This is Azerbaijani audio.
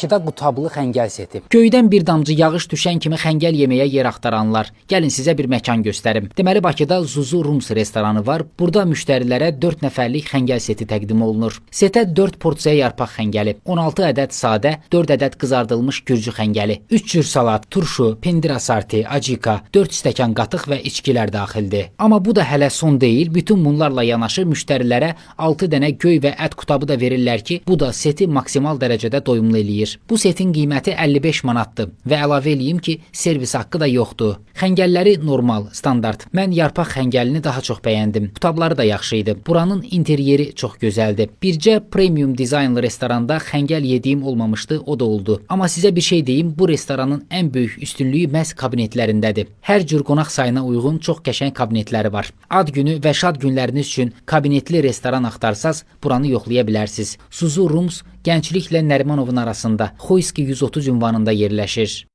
Bakıda qutablı xəngəl seti. Göydən bir damcı yağış düşən kimi xəngəl yeməyə yer axtaranlar, gəlin sizə bir məkan göstərim. Deməli Bakıda Zuzu Rooms restoranı var. Burada müştərilərə 4 nəfərlik xəngəl seti təqdim olunur. Setə 4 porsiya yarpaq xəngəli, 16 ədəd sadə, 4 ədəd qızardılmış gürcü xəngəli, 3 cür salat, turşu, pendir asarti, acika, 4 stəkan qatıq və içkilər daxildir. Amma bu da hələ son deyil. Bütün bunlarla yanaşı müştərilərə 6 dənə göy və ət qutabı da verirlər ki, bu da seti maksimal dərəcədə doyumlu eləyir. Bu setin qiyməti 55 manatdır və əlavə eləyim ki, servis haqqı da yoxdur. Xəngəlləri normal, standart. Mən yarpaq xəngəlini daha çox bəyəndim. Qutabları da yaxşı idi. Buranın interyeri çox gözəldir. Bircə premium dizaynlı restoranda xəngəl yediyim olmamışdı, o da oldu. Amma sizə bir şey deyim, bu restoranın ən böyük üstünlüyü məhz kabinetlərindədir. Hər cür qonaq sayına uyğun çox qəşəng kabinetləri var. Ad günü və şad günləriniz üçün kabinetli restoran axtarsaz, buranı yoxlaya bilərsiniz. Suzu Rooms Gəncliklə Nərimanovun arasında Xoyski 130 ünvanında yerləşir.